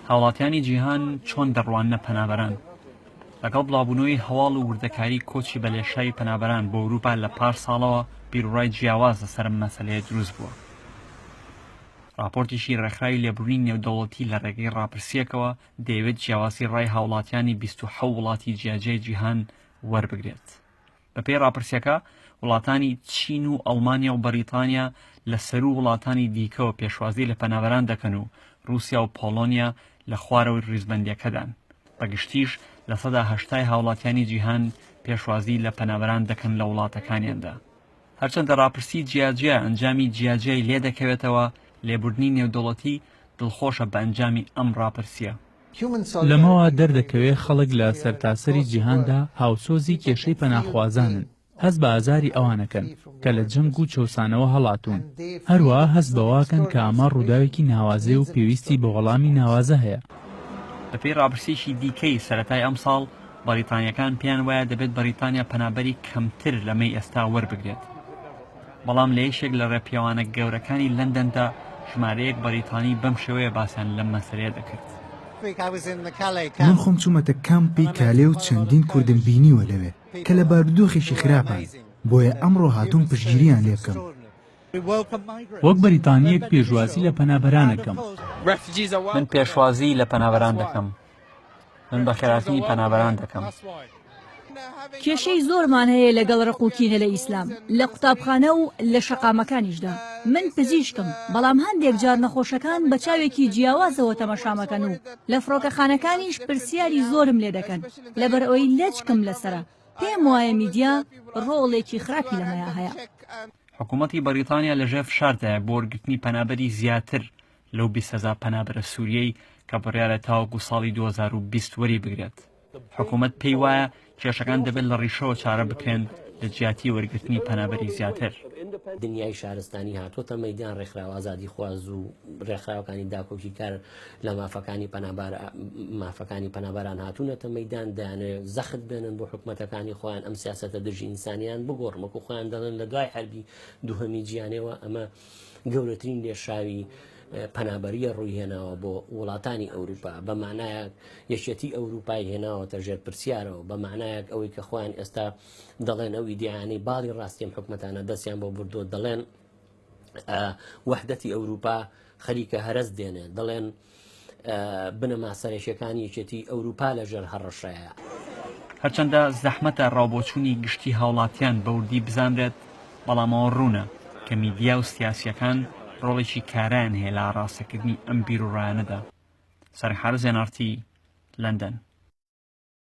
هاوڵاتیانی جیهان چۆن دەڕواننە پەنابەران؟ لەگەڵ بڵاوبوونەوەی هەواڵ و وردەکاری کۆچی بەلێشاوی پەنابەران بۆ ئەوروپا لە پار ساڵەوە بیروڕای جیاواز لەسەر ئەم مەسەلەیە دروست بووە. ڕاپۆرتێکی ڕێکخراوی لێبوردنی نێودەوڵەتی لە ڕێگەی ڕاپرسییەکەوە دەیەوێت جیاوازی ڕای هاوڵاتیانی 27 وڵاتی جیاجیای جیهان وەربگرێت. بەپێی ڕاپرسیەکە، وڵاتانی چین و ئەڵمانیا و بەریتانیا لە سەروو وڵاتانی دیکەوە پێشوازی لە پەنابەران دەکەن و ڕووسیا و پۆڵۆنیا لە خوارەوەی ڕیزبەندیەکەدان. بەگشتیش 80% هاوڵاتیانی جیهان پێشوازی لە پەنابەران دەکەن لە وڵاتەکانیاندا. هەرچەندە ڕاپرسی جیاجیا ئەنجامی جیاجیای لێدەکەوێتەوە، لێبوردنی نێودەوڵەتی دڵخۆشە بە ئەنجامی ئەم ڕاپرسیە. لەمەوە دەردەکەوێ خەڵک لە سەرتاسەری جیهاندا هاوسۆزی کێشەی پەناخوازانن، هەست بە ئازاری ئەوانەکەن کە لە جەنگ و چەوسانەوە هەڵاتوون، هەروەها هەست بەوەکەن کە ئەمە ڕووداوێکی ناوازەیە و پێویستی بە وەڵامی ناوازە هەیە. بەپێی ڕاپرسییەکی دیکەی سەرەتای ئەمساڵ، بەریتانییەکان پێیان وایە دەبێت بەریتانیا پەنابەری کەمتر لەمەی ئێستا وەربگرێت. بەڵام لە یەکێک لە ڕێپێوانە گەورەکانی لەندەندا ژمارەیەک بەریتانی بەم شێوەیە باسیان لەم مەسەلەیە دەکرد. من خۆم چوومەتە کامپی کالێ و چەندین کوردم بینیوە لەوێ کە لە بارودۆخێکی خراپان، بۆیە ئەمڕۆ هاتووم پشتگیرییان لێ بکەم. وەک بەریتانییەک پێشوازی لە پەنابەران ئەکەم. من پێشوازی لە پەنابەران دەکەم. من بەخێرهاتنی پەنابەران دەکەم. کێشەی زۆرمان هەیە لەگەڵ ڕق و کینە لە ئیسلام، لە قوتابخانە و لە شەقامەکانیشدا. من پزیشکم، بەڵام هەندێک جار نەخۆشەکان بە چاوێکی جیاوازەوە تەماشامەکەن و لە فڕۆکەخانەکانیش پرسیاری زۆرم لێ دەکەن، لەبەرئەوەی لەچکم لەسەرە. پێم وایە میدیا ڕۆڵێکی خراپی لەمەیا هەیە. حکوومەتی بەریتانیا لەژێر فشاردایە بۆ وەرگرتنی پەنابەری زیاتر لەو 20 هەزار پەنابەرە سووریەی کە بڕیارە تاوەکو ساڵی 2020 وەری بگرێت. حکوومەت پێی وایە کێشەکان دەبێت لە ڕیشەوە چارە بکرێن لە جیاتی وەرگرتنی پەنابەری زیاتر. دنیای شارستانی هاتۆتە مەیدان، ڕێکخراوە ئازادیخواز و ڕێکخراوەکانی داکۆکیکار لە مافەکانی پەنابار مافەکانی پەنابەران هاتوونەتە مەیدان، دەیانەوێت زەخت بێنن بۆ حکومەتەکانی خۆیان ئەم سیاسەتە دژی ئینسانیان بگۆڕن، وەکو خۆیان دەڵێن لە دوای حەربی دووهەمی جیهانیەوە ئەمە گەورەترین لێشاوی پەنابەریە ڕووی هێناوە بۆ وڵاتانی ئەوروپا، بە مانایەک یەکێتی ئەوروپای هێناوەتە ژێر پرسیارەوە، بە مانایەک ئەوەی کە خۆیان ئێستا دەڵێن ئەو ئیدیعانەی باڵی ڕاستیم حکومەتانە دەستیان بۆ بردووە، دەڵێن وەحدەتی ئەوروپا خەریکە هەرەس دێنێ، دەڵێن بنەما سەرەکیەکانی یەکێتی ئەوروپا لەژێر هەڕەشەیە. هەرچەندە زەحمەتە ڕاوبۆچوونی گشتی هاوڵاتیان بە وردی بزانرێت، بەڵام ئەوە ڕوونە کە میدیا و سیاسییەکان ڕۆڵێکی کارایان هەیە لە ئاڕاستەکردنی ئەم بیروڕایانەدا. سارنگ حارس، ئێن ئاڕ تی، لەندەن.